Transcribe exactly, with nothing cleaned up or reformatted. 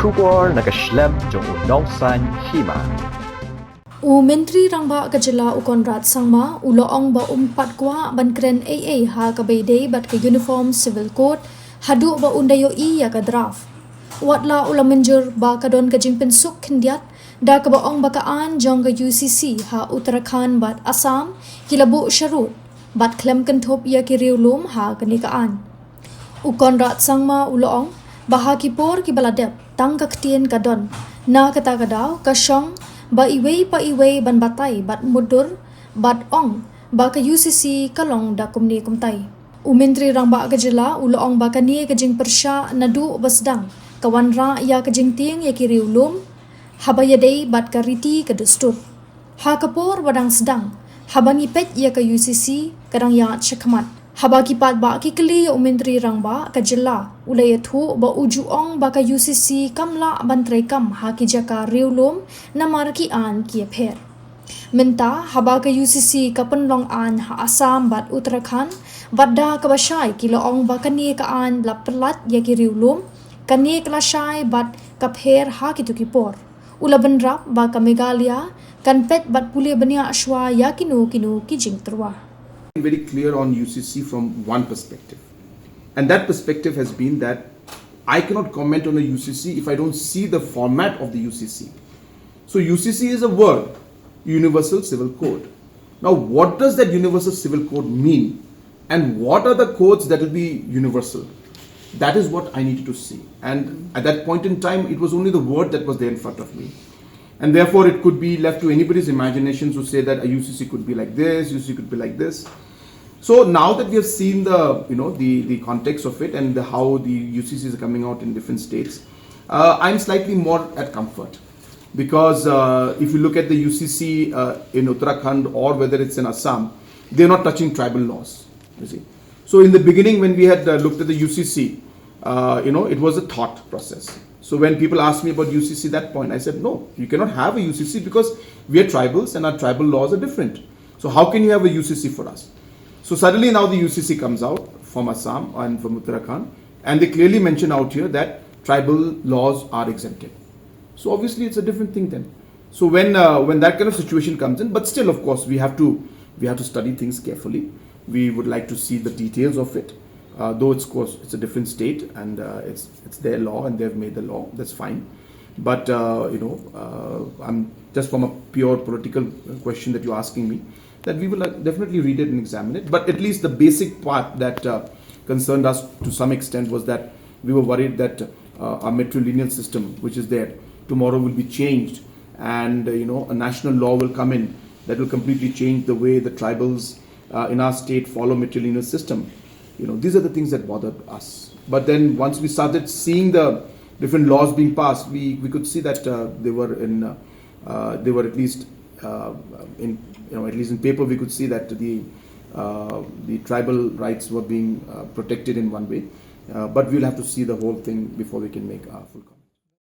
Khubor na ka shlem jong u nongsaiñ hima. U Myntri Rangbah ka jylla u Conrad Sangma u la ong ba um pat kwah ban kren ei ei ha kaba ïadei bad ka Uniform Civil Code haduh ba un da ïohi ïa ka draft. Wat la u la mynjur ba ka don ka jingpynsuk khyndiat da kaba ong ba ka aiñ jong ka U C C ha Uttarakhand bad Assam ki la buh sharud bad khlem kynthup ïa ki riewlum ha kane ka aiñ. U Conrad Sangma u la ong ba ha ki por kiba la dep tang ka ktien ka don, na kata ka daw ka shong ba iwei pa iwei ban batai bad mutdur bad ong ba ka U C C ka long da kumne kumtai. U Myntri Rangbah ka jylla u la ong ba kane ka jingpyrshah naduh ba sdang ka wanrah ïa ka jingtieng ïa ki riewlum haba ïadei bad ka riti ka dustur. Ha ka por ba dang sdang, haba ngi peit ïa ka U C C ka dang ïaid shakhmat. Haba ki paidbah ki kylli ïa u Myntri Rangbah ka jylla u la ïathuh ba u ju ong ba ka U C C kam lah ban treikam ha ki jaka riewlum namar ki aiñ ki ïapher. Mynta haba ka U C C ka pynlong aiñ ha Assam bad Uttarakhand, bad da kaba shai ki la ong ba kane ka aiñ la pyllait ïa ki riewlum, kane ka la shai bad ka pher ha kito ki por. U la bynrap ba ka Meghalaya kan peit bad pule bniah shuwa ïa kino kino ki jingtyrwa. Very clear on U C C from one perspective. And that perspective has been that I cannot comment on a U C C if I don't see the format of the U C C. So U C C is a word, Universal Civil Code. Now, what does that Universal Civil Code mean? And what are the codes that will be universal? That is what I needed to see. And at that point in time, it was only the word that was there in front of me. And therefore, it could be left to anybody's imagination to say that a U C C could be like this, U C C could be like this. So now that we have seen the, you know, the, the context of it and the, how the U C Cs are coming out in different states, uh, I'm slightly more at comfort. Because uh, if you look at the U C C uh, in Uttarakhand or whether it's in Assam, they're not touching tribal laws, you see. So in the beginning, when we had uh, looked at the U C C, uh, you know, it was a thought process. So when people asked me about U C C that point, I said, no, you cannot have a U C C because we are tribals and our tribal laws are different. So how can you have a U C C for us? So suddenly now the U C C comes out from Assam and from Uttarakhand, and they clearly mention out here that tribal laws are exempted. So obviously it's a different thing then. So when uh, when that kind of situation comes in, but still, of course, we have to we have to study things carefully. We would like to see the details of it, uh, though it's course it's a different state and uh, it's it's their law and they've made the law. That's fine. But uh, you know, uh, I'm just from a pure political question that you're asking me, that we will uh, definitely read it and examine it. But at least the basic part that uh, concerned us to some extent was that we were worried that uh, our matrilineal system, which is there, tomorrow will be changed, and uh, you know, a national law will come in that will completely change the way the tribals uh, in our state follow matrilineal system. You know, these are the things that bothered us. But then once we started seeing the different laws being passed, we, we could see that uh, they were in uh, uh, they were at least uh, in, you know, at least in paper we could see that the uh, the tribal rights were being uh, protected in one way. Uh, but we'll have to see the whole thing before we can make a full